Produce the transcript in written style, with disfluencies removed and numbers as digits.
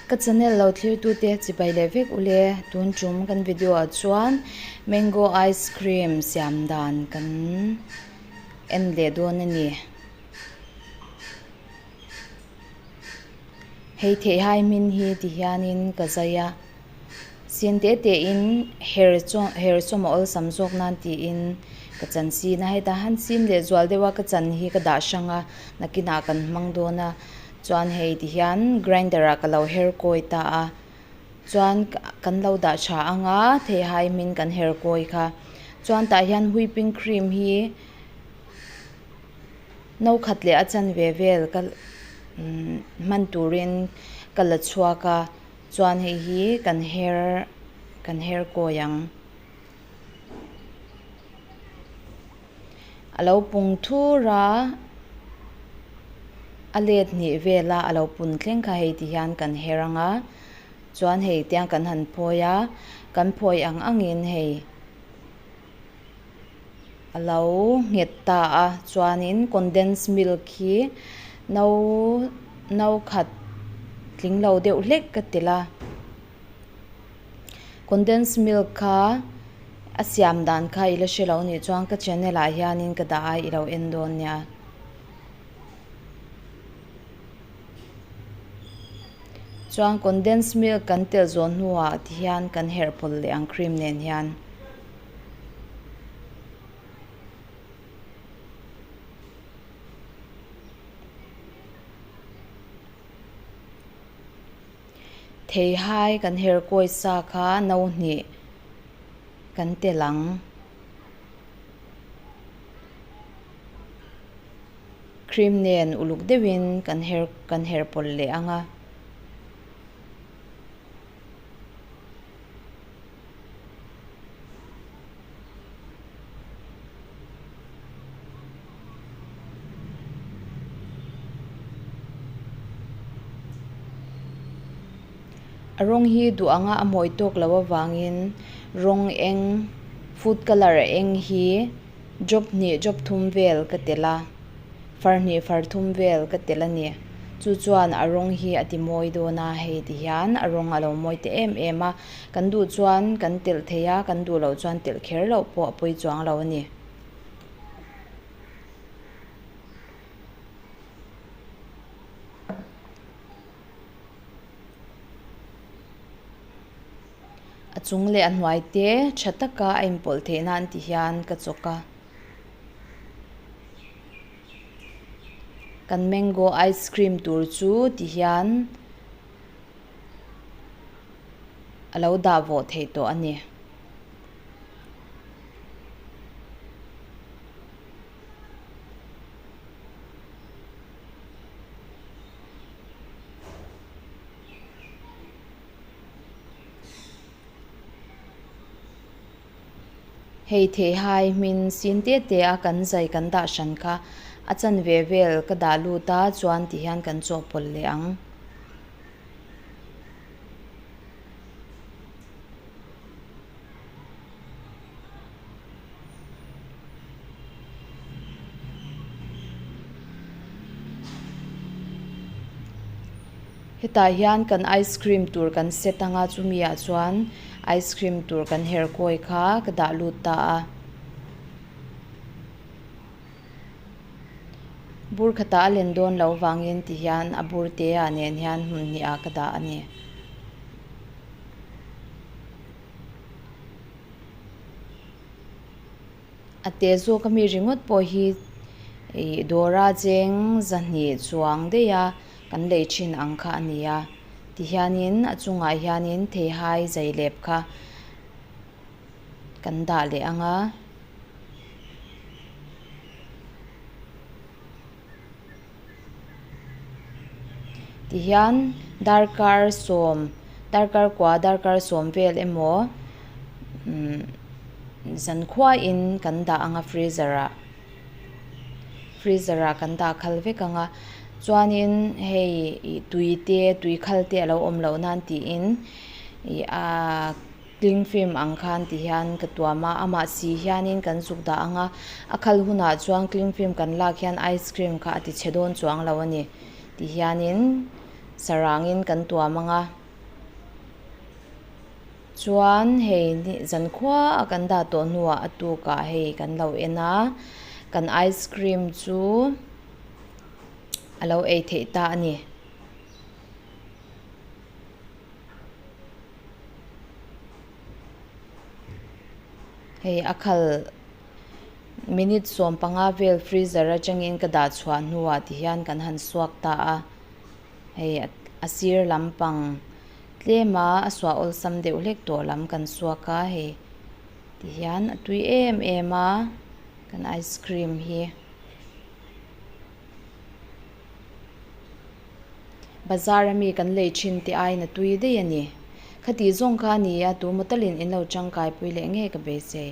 Ka channel lo thlirtute chibai leh vek ule tun tum kan video ah chuan mango ice cream siam dan kan en leh dawn a ni. Hei theihai hmin hi ti hianin ka zai a sin te te in her chaw her chawm a awlsam zawk nan tiin ka chan sin a hetah han sin leh zual deuh a ka chan hi ka dah hrang a nakinah kan hmang dawn a chuan hei ti hian grinder ah ka lo her kawi ta a chuan kan lo dah tha ang a theihai hmin kan her kawi kha chuan tah hian whipping cream hi. No khat leh a chanve vel ka hman turin ka la chhuak a chuan hei hi kan her kan her kawi ang. A lo pung thur a a let hnih vela a lo pun thleng kha hei ti hian kan her ang a chuan hei tiang kan han phawi a kan phawi ang angin hei. A lo nghet ta a chuanin condensed milk hi no no khat tling lo deuh hlek ka tel a condensed milk kha a siam dan kha i la hre lo nih chuan ka channel ah hianin ka dah a i lo en dawn nia. Chuan condensed milk kan telh zawh hnuah tihian kan herh pawlh leh ang cream nen hian. Theihai kan her kawi sa kha no hnih kan telh ang. Cream nen uluk deuhin kan her kan her pawlh leh ang a. A rawng hi duh anga a mawi tawk loh avangin rawng eng food colour eng hi drop hnih drop thum vel ka telh a. Far hnih far thum vel ka tel a ni. Chu chuan a rawng hi a ti mawi dawn a, hei ti hian a rawng a lo mawi ta em em a. Kan duh chuan kan telh thei a, kan duh loh chuan telh kher loh pawh a pawi chuang lo a ni. A chung leh a hnuai te tha taka a inpawlh theih nan ti hian ka chawk a. Kan mango ice cream tur chu ti hian a lo dah vawh theih tawh a ni. Hei theihai hmin sin te te a kan zai kan dah hran kha a chanve vel ka dah lut a chuan ti hian kan chawhpawlh leh ang. Hetah hian kan ice cream tur kan set anga chumi ah chuan ice cream tur kan her kawi kha ka dah lut ta a. Bur khatah a len dawn loh vangin ti hian a bur te ah nen hian hmun hnih ah ka dah a ni. A te zawk ami ringawt pawh hi ih dawra cheng zahnih chuang daih a kan lei thin ang kha a ni a tihianin a chungah hianin theihai zailep kha kan dah leh ang a. Tihian darkar sawm darkar kua darkar sawm vel emaw umm zankhuain kan dah ang a freezer ah freezer ah kan dah khal vek ang a chuanin hei ih tui te tui khal te a lo awm loh nan tiin ih aa. Cling film ang khan ti hian ka tuam a, amah si hianin kan zuk dah ang a, a khal hunah chuan cling film kan lak hian ice cream kha a ti chhe dawn chuang lo a ni ti hianin sarangin kan tuam ang a. Chuan hei zankhua a kan dah tawh hnuah a tukah hei kan lo en a, kan ice cream chu a lo ei theih ta a ni. Hei a khal minute 15 vel freezer atangin ka dah chhuah hnuah tihian kan han suak ta a, hei a sir lampang tlema a suah awlsam deuh hlek tawh lam kan suak a hei tihian a tui em em a kan ice cream hi. Bazar a mi kan lei thin te aiin a tui daih a ni. Khati zawng kha a ni a, tu maw talin in lo tangkai pui leh ngei ka beisei.